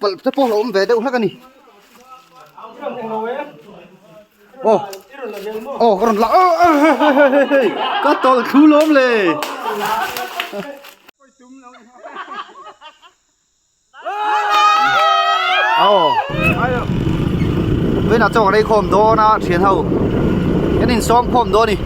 Palh te pawh a awm ve deuh hlek a ni. Aw aw ka rawn la aw aw hei hei hei hei hei ka tawlh thlu lawm le. Aw vawiinah chaw ka rei khawm dawn a thian ho kan insawm khawm dawn a ni.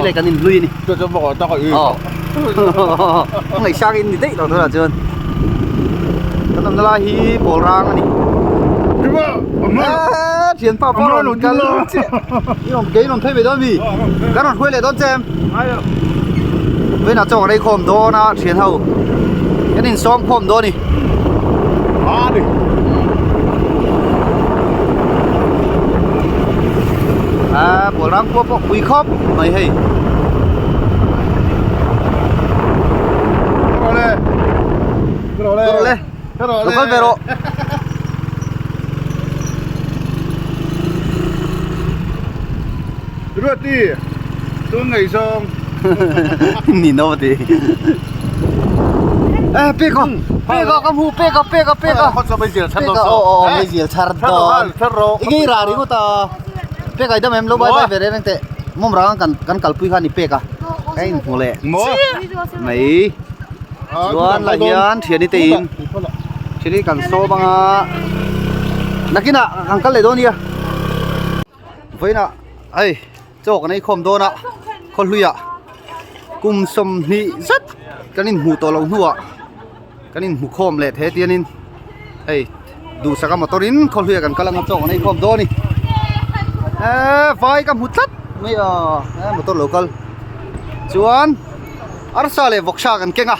Ilai kan inhlui a ni. Chu chu bawk tak a i. Aw. Ngaihsang in ni daih lo tunah chuan. Kan awmna lai hi pawl rang a ni. Eee thianpa pawh rawn kal chiah. I rawn kei rawn phei ve dawn mi? Kan rawn hruai leh dawn che em? Vawiinah chaw ka rei khawm dawn a thian ho kan insawm khawm dawn a ni. Aaa pawl rang khua pawh pui khawp mai hei. Rawh le. Lo kal ve rawh. Ruati tun ngei zawng. Ni no ti. Eh pek a pek a ka hmu pek a pek a pek a. Khawt sa mei zial char Pek a aw aw mei zial char dawn. I ra ri ngawt a. Pek ai dam em lo bye bye ve reng reng teh. Mawm rang kan kan kalpui kha ni pek a. Ka in hmu leh. Mai. Chuan lah hian thiani te in thiani kan sawm anga nakinah kan kal leh dawn nia vawiinah hei chaw kan ei khawm dawn a khawhluiah kum sawmhnih zet kan inhmuh tawh loh hnuah kan inhmu khawm leh the tianin hei duhsaka motor in khawhluiah kan kal anga chaw kan ei khawm dawn a ni eee vai ka hmu tlat mai a motor lo kal chuan. Arsa leh vawksa kan keng a,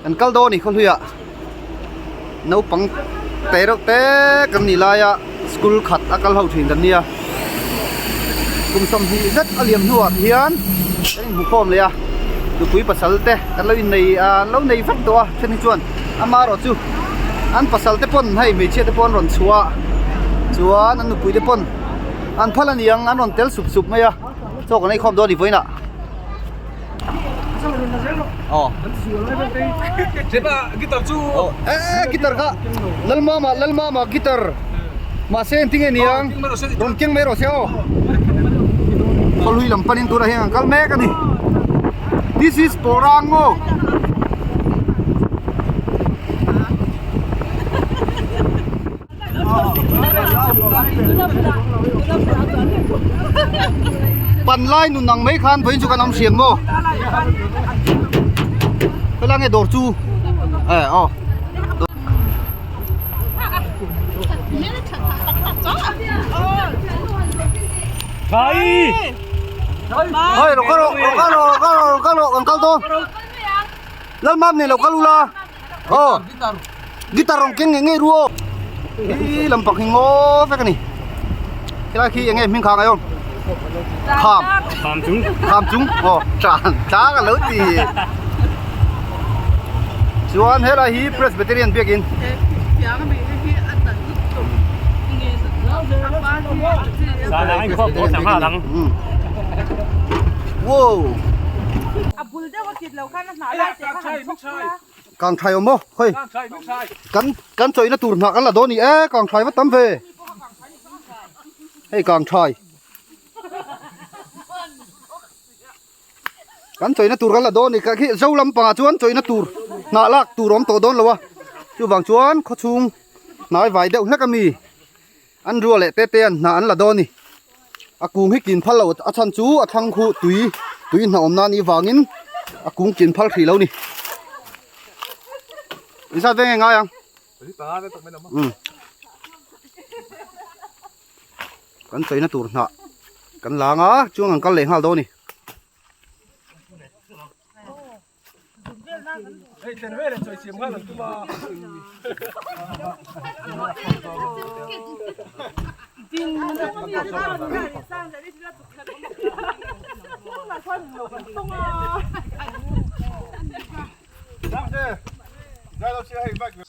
kan kal dawn a ni khawhluiah naupang te reuh te kan nih laia school khat a kal ho thin kan nia kum 20 zet a liam hnuah hian kan inhmu khawm leh a nupui pasal te kan lo innei an lo nei vek tawh a then hi chuan amaherawh chu an pasal te pawn hei hmeichhia te pawh an rawn chhuah a chuan an nupui te pawn an phal a niang an rawn tel sup sup mai a. Chaw kan ei khawm dawn a ni vawiinah. Aw. Eh guitar kha Lalmama Lalmama guitar mahse engtin nge niang rawn keng mai rawh se aw. Khawlui lam panin tunah hian an kal mek a ni. This is Porango. Pan lai nun ang mai khan vawiin chu kan awm hriang maw helai nge dawr chu eh aw Hei lo kal rawh lo kal rawh lo kal rawh lo kal rawh kan kal dawn Lalmam nen lo kal ula aw. Guitar rawn keng ngei ngei ru aw hi lampang hi ngaw vek a ni helai khi enge hming khang ai awm kham kham chung kham chung aw tlan tlang a lo ti chuan helai hi Presbyterian biakin wow Kang thlai awm maw hei kan kan chawihna tur hnah kan la dawn a ni e kang thlai va tam ve hei kang thlai kan chawihna tur kan la dawn a ni khi zo lampangah chuan chawihna tur hnah lak tur awm tawh dawn lo a chuvang chuan khawchhung hnai vai deuh hlek ami an rua leh te te an hnah an la dawn a ni a kung hi kin phal lo a chhan chu a thlang khu tui tui hna awm nan i vangin a kung kin phal hrih lo ni inzat veng nge ngai ang um kan chawina tur hnah kan lang a chuan kan kal leh nghal dawn a ni.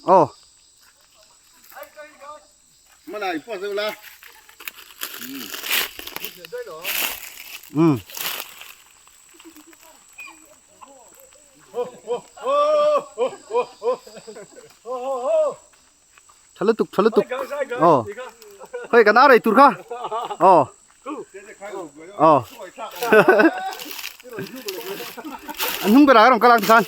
Aw. Um. Tha lutuk tha lutuk. Aw. Hei kan ar ei tur kha. Aw. Aw. An hnung berah ka rawn kal ang tikhan.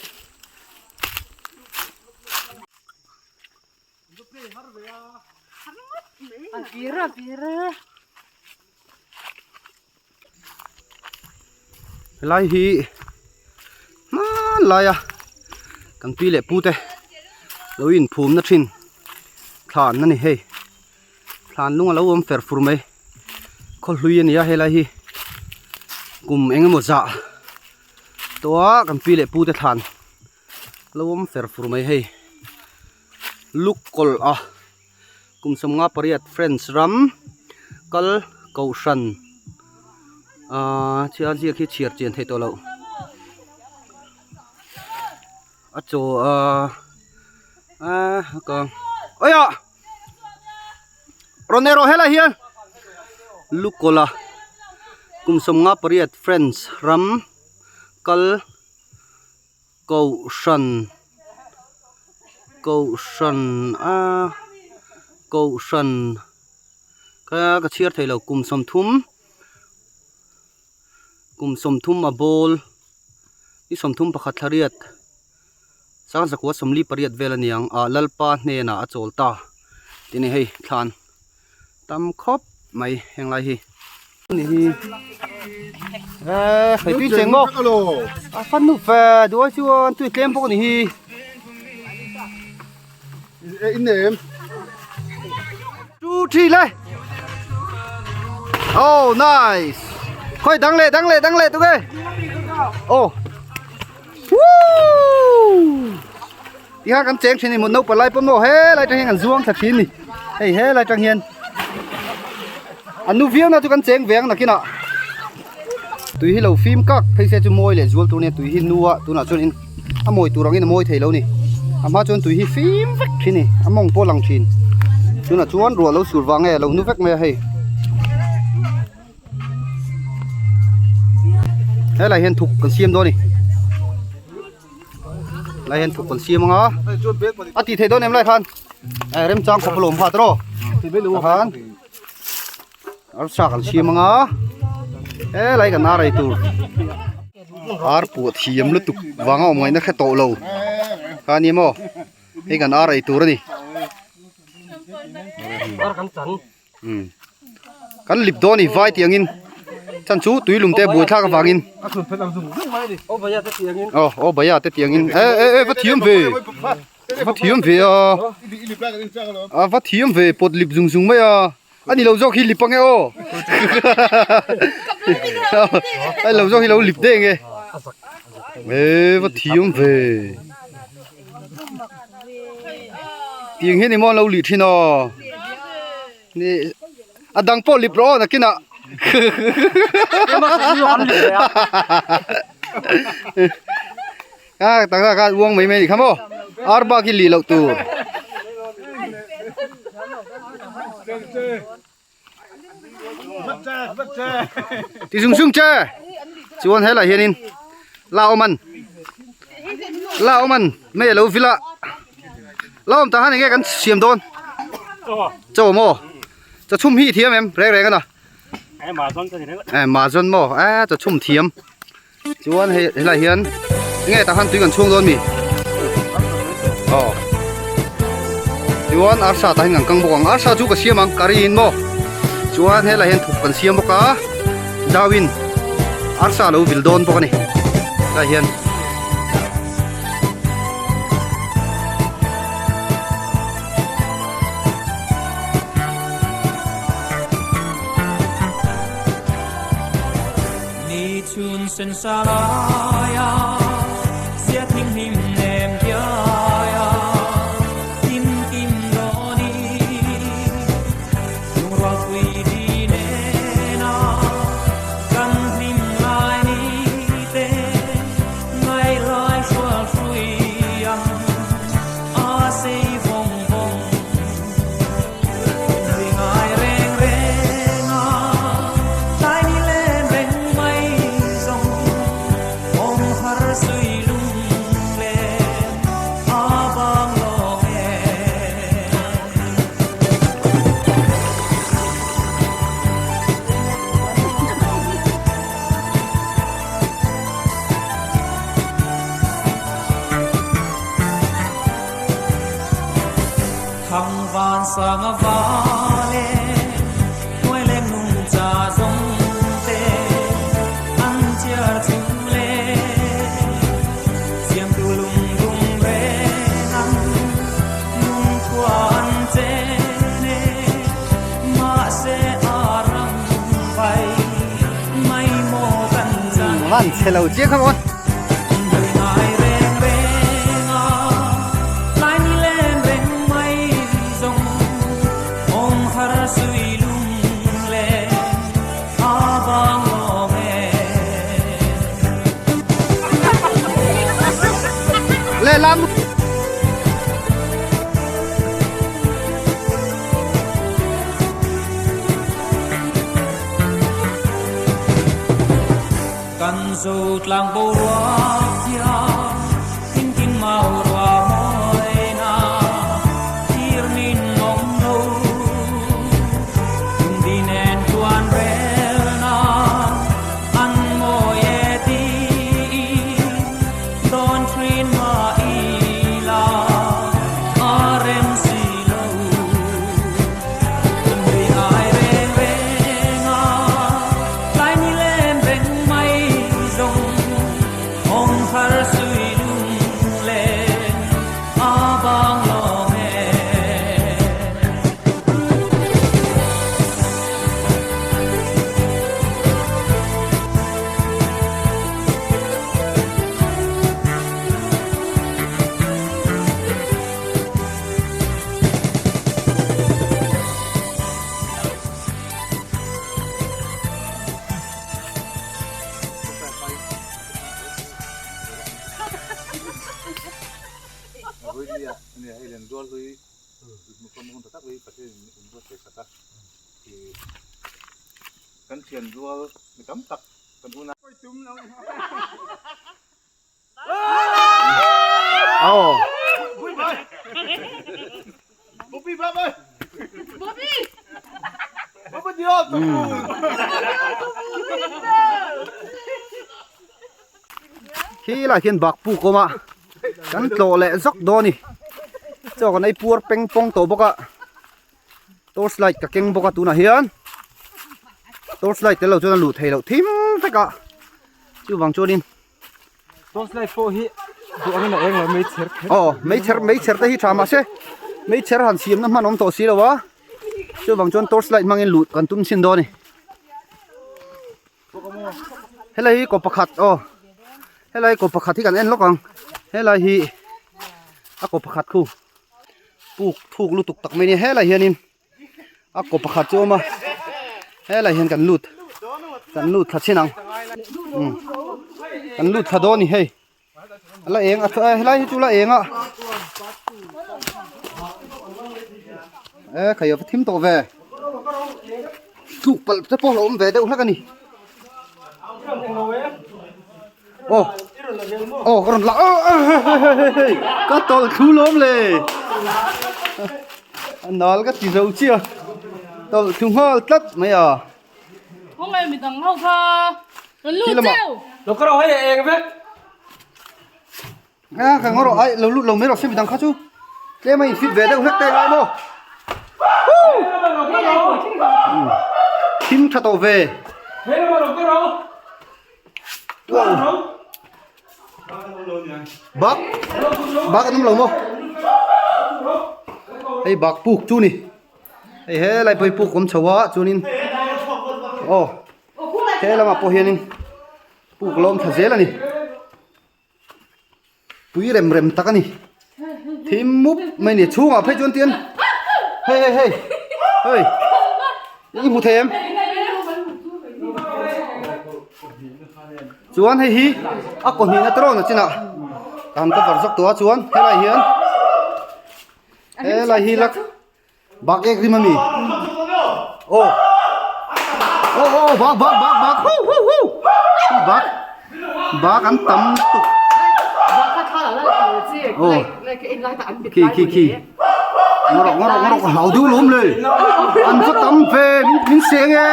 Helai hi hmanlaia kan pi leh pu te lo inphum na thin thlan a ni hei thlan lung a lo awm fer fur mai khaw hlui a ni a helai hi kum eng emaw zah tawh a kan pi leh pu te thlan lo awm fer fur mai hei luk kawlh a kum sawmnga pariat friends ram kal kohhran ahh chhiar ziak hi chhiar chian theih tawh loh a chaw ahh ahh ka awiah rawn erawh helai hian lukawlh a kum sawmnga pariat friends ram kal. Kohhran Kohhran a Kohhran ka ka chhiar thei lo kum sawmthum kum sawmthum a bawl ni sawmthum pakhat thla riat sang zakua sawmli pariat vel a niang ah Lalpa hnenah a chawl ta tih a ni hei thlan. Tam khawp mai heng lai hi. Ni hi. Eh, hei tui cheng maw? A fan nu fe, duai chuan tui tlem bawk ni hi. In nem. 2 3 le. Oh, nice. Khoi dang le, dang le, dang le tu ke. Oh. Woo! Tikhan kan cheng thin a ni mut naupang lai pawn maw helai tang hian kan zuang thla thin a ni hei helai tang hian an nu viau na chu kan cheng ve ang nakinah tui hi lo fim kak phei se chu mawi leh zual tur a nia tui hi nu a tunah chuanin a mawi tur angin a mawi thei lo a ni a hma chuan tui hi fim vek thin a ni a mawng pawh a lang thin tunah chuan ruah lo sur vang nge a lo nu vek mai a hei. Helai hian thuk kan siam dawn a ni. Lai hian thuk kan siam anga a tih theih dawn em lai khan eh remchang khawp alawm kha tawh khan arsa kan siam anga he lai kan ar ei tur ar puah thiam lutuk vanga awm ngaihna hre tawh lo kha ni maw hei kan ar ei tur a ni Kan lip dawn i vai tih angin chan chu tui lum te buai thlak avangin aw aw baya te tih angin e e e va thiam ve va thiam ve a a va thiam ve pawt lip zung zung mai a a ni lo zawk hi lip ange aw a ni lo zawk hi lo lip daih ange e va thiam ve. Tiang hian emaw an lo lih thin aw ni a dang pawh lip rawh aw nakinah a tak tak a uang mai mai a nih kha maw ar bak hi lih loh tur. Ti zung zung che chuan helai hianin la awm an la awm an mei alo vil a la awm tah hian enge kan siam dawn chaw maw chaw chhum hi i thiam em reng reng ana eh mahzawn maw eh chaw chhum thiam Chuan hei helai hian enge tah khan tui kan chhung dawn mi aw chuan arsa tah hian kan kang bawk ang arsa chu ka siam ang curry in maw chuan helai hian thuk kan siam bawk a zauin arsa a lo vil dawn bawk a ni helai hian. Van chhe lo chiang kha maw. Lehlam Aw. Khi lai khian bak puk awm a kan tlawh leh zawk dawn a ni chaw kan ei puar peng pawng tawh bawk a torch light ka keng bawk a tunah hian torch light tel lo chuan a luh theih loh thim vek a chuvang chuanin Torch light pawh hi duh angin a eng lo mei chher kher. Aw mei chher mei chher te hi tha mahse mei chher han siamna hman awm tawh si lo a chuvang chuan torch light hmangin luh kan tum chhin dawn a ni. Helai hi kaw pakhat aw helai kaw pakhat hi kan en lawk ang helai hi a kaw pakhat khu puk thuk lutuk tak mai a ni helai hianin a kaw pakhat chu a awm a helai hian kan lut kan lut thla chhin ang umm kan lut thla dawn a ni hei a la eng a helai hi chu la eng a e khai a va thim tawh ve tluk palh te pawh a awm ve deuh hlek a ni aw aw ka rawn la aw hei ka tawlh thlu lawm le a nal ka ti zo chiah tawlh thlu nghal tlat mai a. Khawngaih midang ho kha rawn lut cheu. Lo ka ro hei a eng vek. A ka ngaw rawh ai lo lut lo mai rawh se midang kha chu tlem a in fit ve deuh hlek te ngai maw. Thim tha tawh ve. Bak bak an awm lo maw. Hei bak puk chu ni. Hei helai pawh hi puk awm chho a chuanin aw he lamah pawh hianin puk la awm thla zel a ni tui rem rem tak a ni thim mup mai a ni chhungah phei chuan tian hei hei hei hei i hmu thei em chuan hei hi a kaw hnihna te rawn a chinah kan cover zawk tawh a chuan helai hian. Helai hi lak bak ek rim ami oh oh oh bak bak bak bak hu hu hu bak bak an tam tuk oh khi khi khi ngorok ngorok ngorok hlau deuh lawm le an va tam ve min min seng e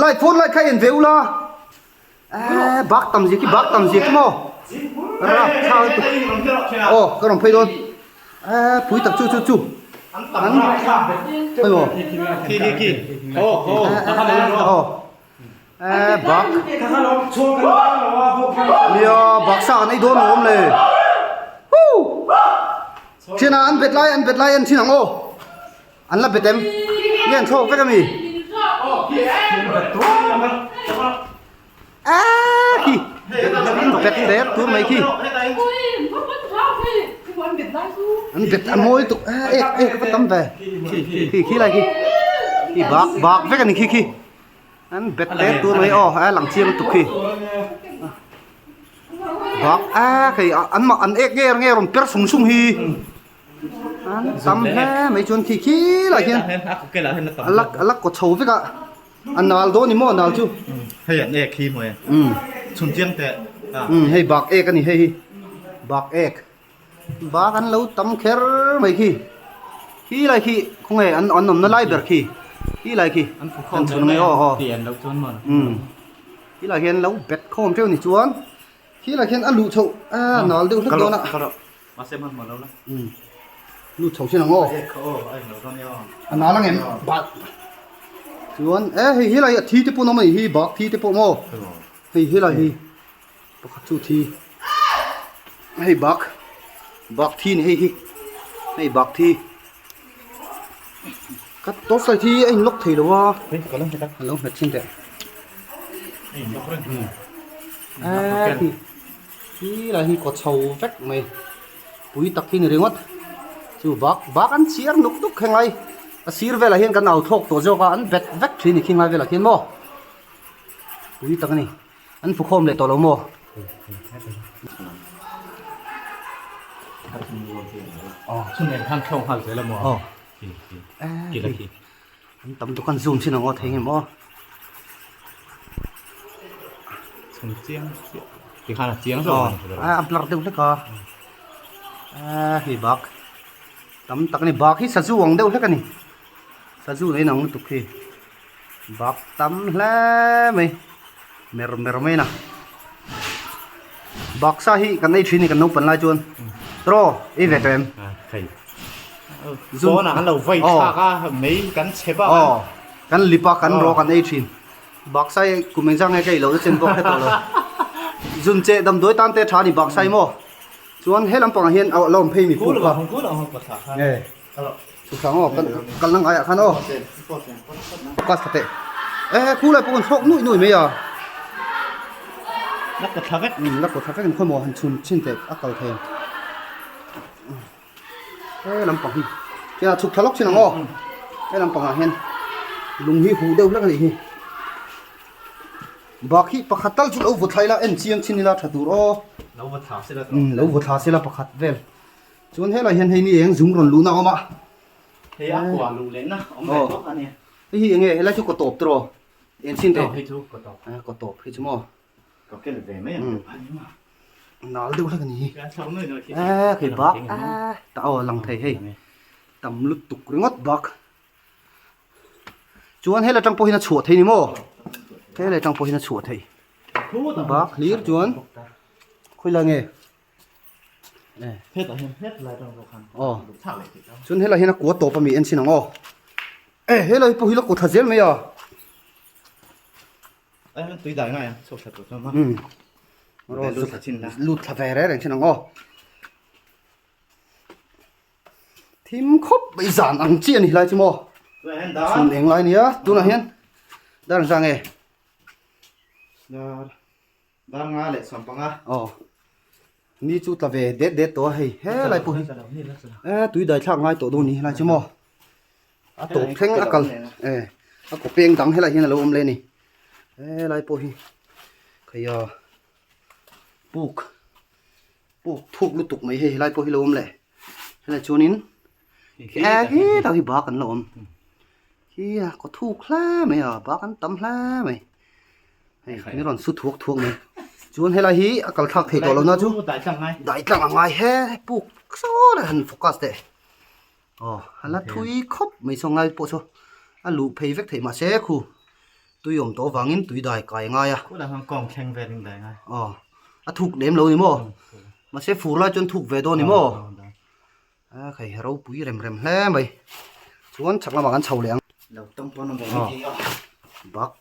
light phone light kha en ve ula Eee bak tam zia khi bak tam zia khi maw rak thla lutuk aw ka rawn phei dawn. A pui tak chu chu chu. An Oi maw. Khi khi khi. Ho ho. Aw. E bak. Nia bak sa kan ei dawn awm le. Huu. Thian ah an bet lai an bet lai an thin ang aw. An la bet em? Nge an thlawk vek ami? Aaa khi bet der tur mai khi an bet a mawi tuk a ek ek va tam ve khi khi lai khi khi bak bak vek ani khi khi an bet der tur mai aw a lang chiang lutuk khi bak a khi an mah an ek nge nge rawn per sung sung hi an tam hle mai chuan khi khi lai khian a lak a lak kaw chho vek a. A nal dawn ni maw a nal chu? Hei an ek hi hmuh e. Chhun chiang teh. Hei bak ek a ni hei hi. Bak ek. Bak an lo tam kher mai khi. Khi lai khi khawnge an an awmna lai ber khi. Khi lai khi. An chhun mai aw aw. Khi lai hian lo bet khawm teuh ni chuan. Khi lai khian a luh chhoh a nal deuh hlek dawn a. Lut chho sin ang aw. A nal ang em bak. Chuan e hei helai a thi te pawh an awm a nih hi bak thi te pawh maw. Hei helai hi pakhat chu thi. Hei bak bak thi ni hei hi hei bak thi. Ka torchlight hi a in lock thei lo a. A lo nghet thin teh. A khi. Khi lai hi kaw chho vek mai pui tak hi ni ringawt chu bak bak an chiar nuk nuk khe ngai a sir velah hian kan au thlawk tawh zawk a an bet vek thin ni khi ngai velah khian maw pui tak a ni an fukhawm leh tawh lo maw. An tam tuk an zoom chin ang aw thei nge maw. Chhun chiang chiah ti khan a chiang zawk a a blur deuh hlek a a hei bak tam tak a ni bak hi sazu ang deuh hlek a ni sazu nei nang lutuk hi bak tam hle mai mer mer mai na bak sa hi kan nei thin a ni kan naupang lai chuan tawh ei ve tawh em. Pawnah an lo vai thlak a, mei kan chhe bak a. Aw, kan lip a, kan rawk an ei thin. Baksai kum engzang nge ka ei loh na chen pawh hre tawh lo. Zun cheh damdawi tan te tha a ni baksai maw? Chuan he lampangah hian a la awm phei mi puk kha. Nge, chhuk thla maw? Kalna ngaiah khan aw. Focus tha teh. E khulai pawh kan thlawk nuih nuih mai a. La kawt thla vek. La kawt thla vek in khawimaw han chhun chhin teh a kal thei ang. He lampang hi khian a chhuk thla lawk thin ang aw he lampang ah hian lung hi huh deuh hlek a nih hi bak hi pakhat tal chu lo vaw thla ila en chiang chin ila tha tur aw lo vaw thla sela lo vaw thla sela pakhat vel chuan helai hian hei ni eng zung rawn luhna a awm a hei a kua luh leh na awm ve tawk a nia hei hi enge helai chu kaw tawp tiraw en chhin teh hei chu kaw tawp kaw tawp hei chu maw Ka kel ve mai ang. Nal deuh hlek a ni hi. Eee khi bak eee ta aw lang thei hei. Tam lutuk ringawt bak. Chuan helai tang pawh hian a chhuah thei ni maw? Helai tang pawh hian a chhuah thei. Bak hlir chuan khawilai nge? Aw chuan helai hian a kua tawp a mi en chhin ang aw. E helai pawh hi la kua thla zel mai a. Tui dai ngai ang chhuak thla tur chuan lut thla chin la lut thla ve reng reng chin ang aw thim khawp mai zan ang chi ani lai chu maw chhun eng lai nia tunah hian dar ang zang e dar dar nga leh sawm panga aw ni chu tla ve det det tawh a hei helai pawh hi e tui dai thlak ngai tawh dawn ni helai chu maw A tawp thleng a kal e a kaw peng dang helai hian a lo awm leh a ni helai pawh hi khaia puk puk thuk lutuk mai hei helai pawh hi lo awm leh helai chuanin he hetah hi bak an la awm khi a kaw thuk hle mai a bak an tam hle mai hei ni rawn su thuak thuak mai chuan helai hi a kal thlak thei tawh lo na chu dai tlang a ngai he puk sawn a han focus teh. Aw a la thui khawp mai saw ngai pawh chu a luh phei vek theih mahse khu tui awm tawh avangin tui dai kai a ngai a aw a thuk lem lo ni maw mahse fur lai chuan thuk ve dawn ni maw. A khai ropui rem rem hle mai. Chuan chhak lamah kan chho leh ang. Lo tawng pawn a awm ve thei a. Bak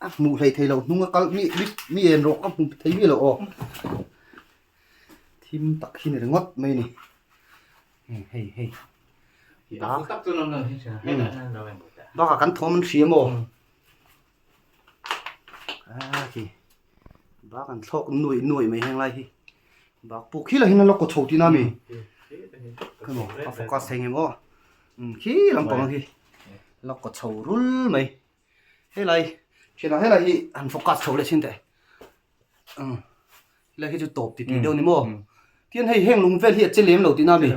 a hmuh hlei thei lo hnung a kal mi mi mi en rawh ka hmu thei miah lo aw. Thim tak hi ni ringawt mai a ni. Hei hei hei. Bak tak chu an awm lo hi Bakah kan thawm an hria maw? A khi bak an thlawk nuaih nuaih mai heng lai hi bak puk khi lah hian a la kaw chho tihna ami khaw a focus thei ngem aw um khi lampang ang khi la kaw chho rul mai helai thianah helai hi han focus chho leh chin teh um helai hi chu tawp ti tih deuh ni maw tian hei heng lung vel hi a che lem lo tihna ami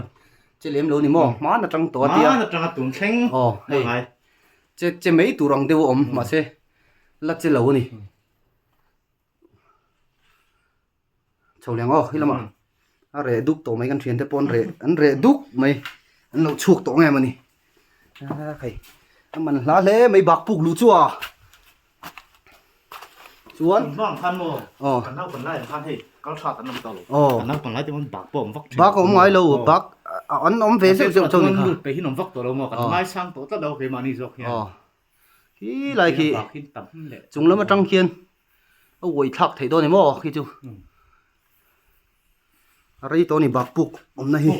che lem lo ni maw hman atang tawh a tia hman atanga tun thleng aw hei che che mai tur ang deuh a awm mahse la che lo a ni chho leh ang aw khi lamah a reh duk tawh mai kan thian te pawh an reh an reh duk mai an lo chhuak tawh ngem a ni a hei a man hla hle mai bak puk luh chu a chuan bang khan maw aw kan naupang lai ang khan hei kal tha kan awm tawh lo aw kan naupang lai te pawn bak pawh a awm vak thin bak a awm ngai lo bak an awm ve zeuh zeuh chu a ni kha lut peih in awm vak tawh lo maw kan ngaisang tawh tlat lo keimahni zawk hian aw khi lai khi chung lam atang khian a uai thlak theih dawn em aw khi chu a rei tawh a ni bak puk awmna hi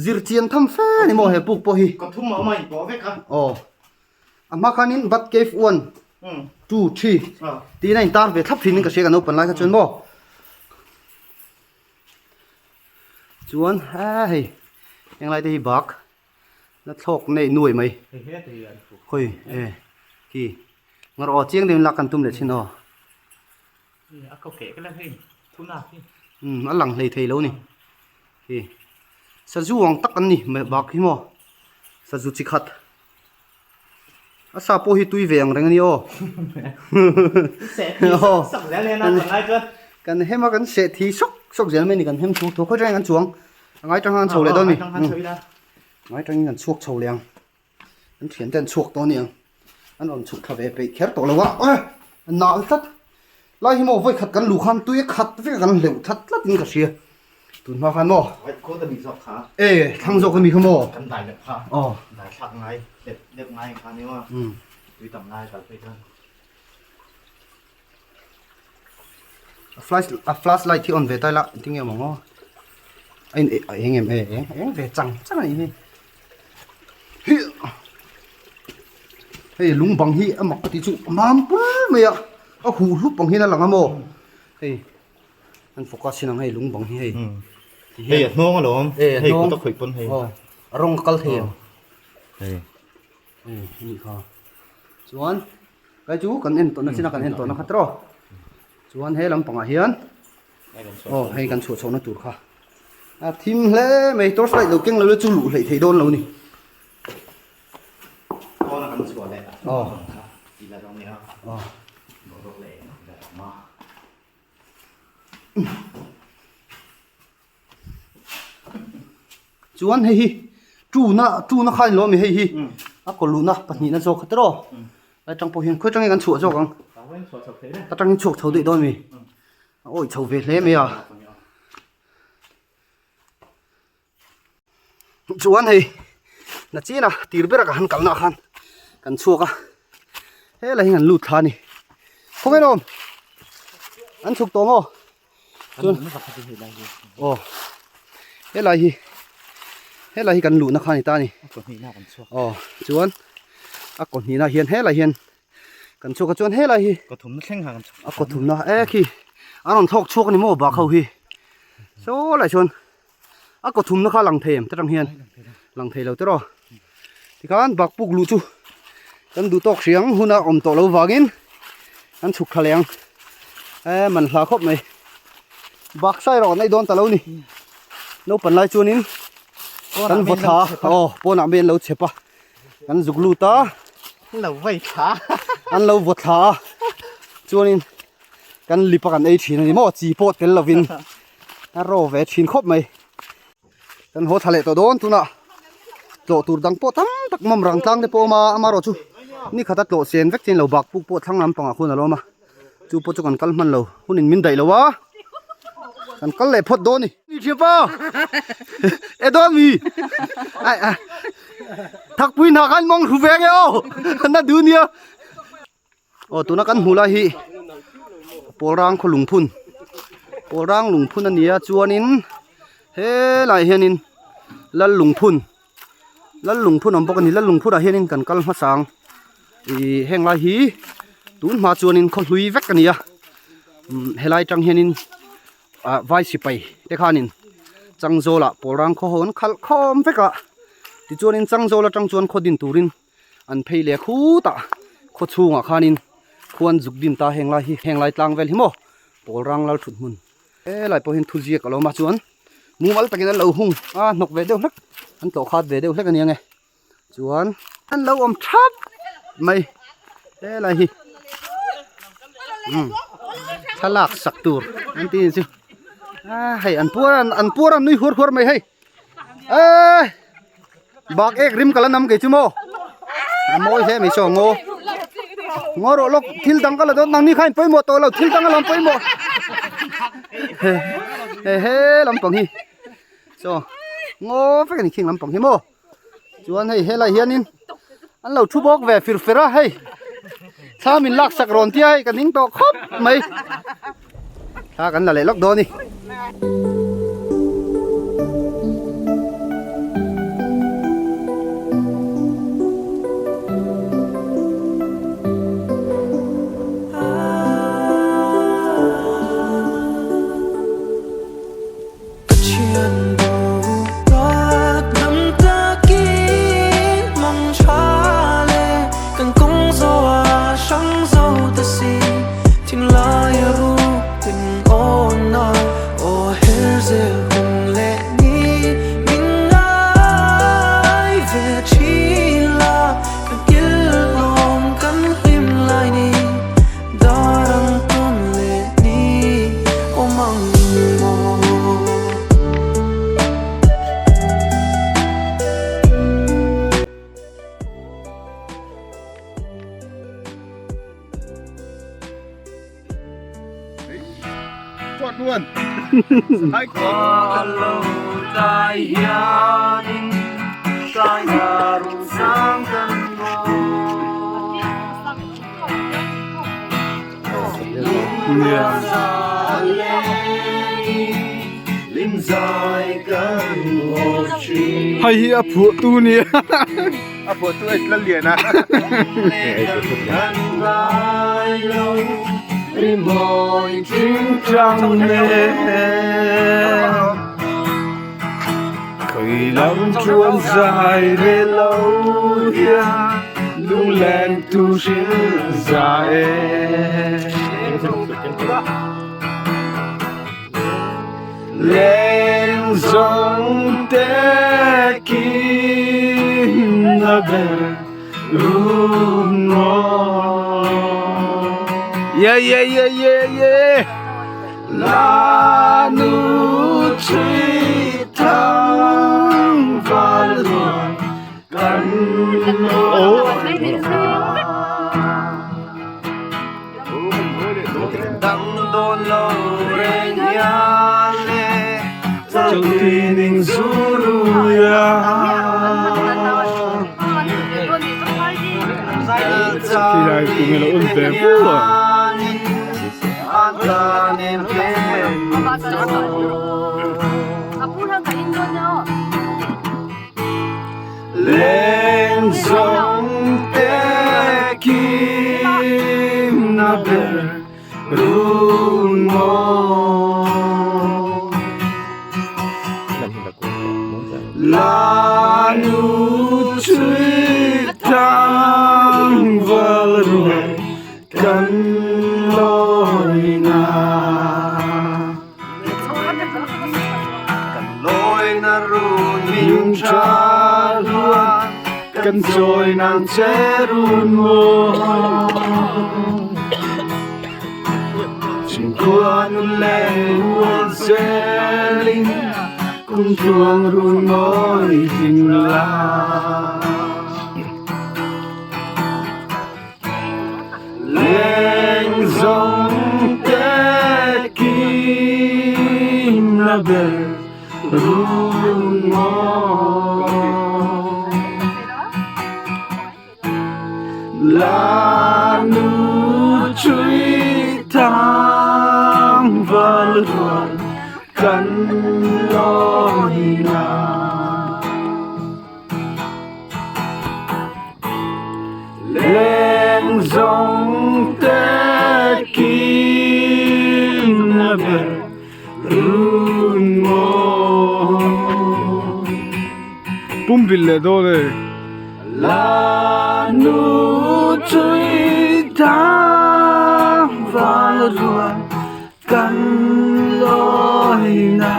zir chian tham fe a ni maw he puk pawh hi ka thum a awm a inpawh vek a aw a hma khanin bat cave 1 2 3 tiin a intar ve thlap thin in ka hria kan naupang lai kha chuan maw chuan he hei henglai te hi bak La thlawk nei nuai mai. Khawi e khi ngar aw chiang deuhin lak kan tum leh thin aw. Um a lang hlei thei lo ni. Khi sazu ang tak an ni bak hi maw sazu chi khat. A sa pawh hi tui ve ang reng a ni aw. Kan hem a kan seh thi sawk sawk zel mai a ni kan hem thu thu khawi tangin kan chuang a ngai tang khan chho leh dawn a ni ngai tangin kan chhuak chho leh ang an thian te an chhuak tawh a ni ang an rawn chhuk thla ve peih kher tawh lo a a nal tlat lai hi maw vawi khat kan luh khan tui a khat vek a kan hleuh that tlat in ka hria tun hma khan maw White coat a nih zawk kha e thlang zawk a mi kha maw kan dai lep kha aw dai thlak ngai lep lep ngai kha ni maw tui tam lai kal phei chuan a flash a flash light hi on ve ta ila engtin nge awm ang aw a in a eng em e eng eng ve chang chang a nih hi hi hei lung bang hi a mak ka tih chu a mam pul mai a a huh hlup ang hian a lang a maw hei an focus hin ang hei lung bang hi hei hei a hnawng alawm e a hei hnawng kut a khawih pawn hei aw a rawng a kal thei em hei e anih kha chuan Kai chu kan en tawhna chin a kan en tawhna kha tawh chuan he lampangah hian aw hei kan chhuah chhohna tur kha a thim hle mai torch light lo keng lo la chu luh hleih theih dawn lo ni Pawn a kan chhuah leh aw tih la dawn nia aw boruak leh ber awm a. Chuan hei hi tuna tuna kha a ni lo ami hei hi a kaw luhna pahnihna zawk kha tiraw lai tang pawh hian khawi tangin kan chhuah zawk ang a tangin chhuak chho daih dawn ami a awih chho ve hle mai a chuan hei nachina tir bera ka han kalna khan kan chhuak a helai hi an lut thla a ni khawnge nawm an chhuk tawh maw chuan aw helai hi helai hi kan luhna kha a ni ta a ni aw chuan a kaw hnihna hian helai hian kan chhuak a chuan helai hi a kaw thumna e khi an rawn thlawk chhuak a ni maw bak ho hi saw lai chuan a kaw thumna kha lang thei em te tang hian lang thei lo tiraw tikhan bak puk luh chu kan duh tawk hriang huna awm tawh lo vangin kan chhuk thla leh ang e man hla khawp mai bak sai rawh kan ei dawn ta lo ni naupang lai chuanin kan vaw thla aw pawnah mai an lo chep a kan zuk lut a lo vai thla an lo vaw thla a chuanin kan lip a kan ei thin a ni maw chi pawh tel lovin a raw ve thin khawp mai kan haw thla leh tawh dawn tunah tlawh tur dang pawh tam tak mawm rang tlang te pawh a awm a amaherawh chu ni khata tlawh sen vek chin lo bak puk pawh thlang lampangah khuan a lo awm a chu pawh chu kan kal hman lo hunin min daih lo a. Kan kal leh phawt dawn ni. Ni thiam pa. E dawn mi. Ai ai. Thakpui hna khan mawng hru ve nge aw. Na du nia. Aw tuna kan hmu lai hi Pawlrang khaw lungphun. Pawlrang lungphun a nia chuanin helaiah hianin Lal lungphun Lal lungphun a awm bawk a ni. Lal lungphunah hianin kan kal hmasa ang. Ih heng lai hi tun hma chuanin khaw hlui vek a ni a. Helai tang hianin ah vai sipai te khanin Changzawlah Pawlrang khaw ho an khalh khawm vek a. Tichuanin Changzawl atang chuan khaw din turin an phei leh khutah khaw chhungah khanin khuan zuk din ta heng lai hi heng lai tlang vel hi maw Pawlrang lal thut hmun helai pawh hian thuziak a lo awm a chuan mumal takin an lo hung a hnawk ve deuh hlek an tlawh khat ve deuh hlek a nia nge chuan an lo awm thap mai helai hi umm thlalak sak tur an tih chu a hei an puar an puar an nui huar huar mai hei eee. Bak ek rim ka la nam kei chu maw a mawi hle mai saw ngaw ngaw rawh lawk thil dang ka la dawn nangni kha in pawimawh tawh lo thil dang a lam pawimawh he he he lampang hi saw ngaw vek a ni khing lampang hi maw chuan hei helai hianin an lo thu bawk ve fir fer a hei thla min lak sak rawn tia hei ka ning tawh khawp mai thla kan la leh lawk dawn a ni. Hei hi a phuah tu nia a phuah tu ei tlal lian a Khawi lam chuan zai ve lo hian lunglen tu hrilh za e. Leng zawng te kim na ber run maw. Yeah yeah yeah yeah yeah. La nu chui thang val ruang kan Khilai tunge lo awm ve fu a. Leng zawng te kim na ber run maw. La nu chui thang val ruai kan lawi na. Kan lawi na run min tha luan kan chawi nan che run maw. Chhingkhua nu leh huan zelin kum tluang run mawi ding la. Leng zawng te kim. ber run maw La nu chui tang val rual kan lawina. Leng zawng te kim na ber run maw. Pumbil leh dawn e. La nu chui tang val rual kan lawina.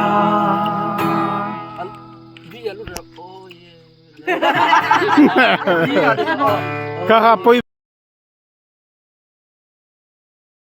Kha kha pawih.